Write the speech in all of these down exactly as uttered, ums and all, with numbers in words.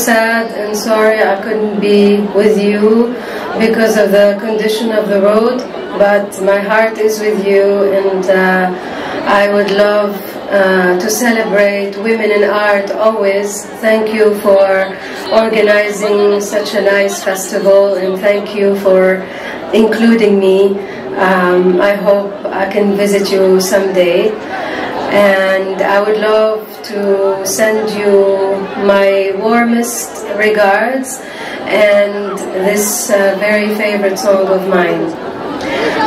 sad and sorry I couldn't be with you because of the condition of the road, but my heart is with you, and uh, I would love uh, to celebrate women in art always. Thank you for organizing such a nice festival, and thank you for including me. Um, I hope I can visit you someday, and I would love to send you my warmest regards and this uh, very favorite song of mine.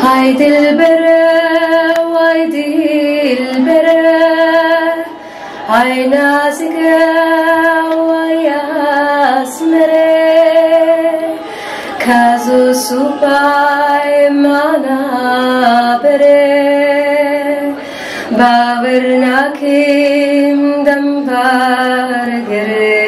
Hay dilbere, vay dilbere, hay nazike, vay asmere, kazu supay mana bere. Bawer nakim dem bargere.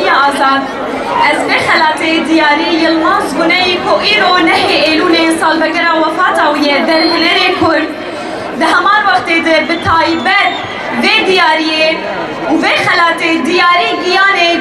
Azad. Ez vê xelatê Diyarî Yilmaz Guneyî ku îro nehê Êlûnê salvegera wefata wî ye der hunerê Kurd, di heman wextê de bi taybet vê diyariyê û vê xelatê Diyarî Giyanê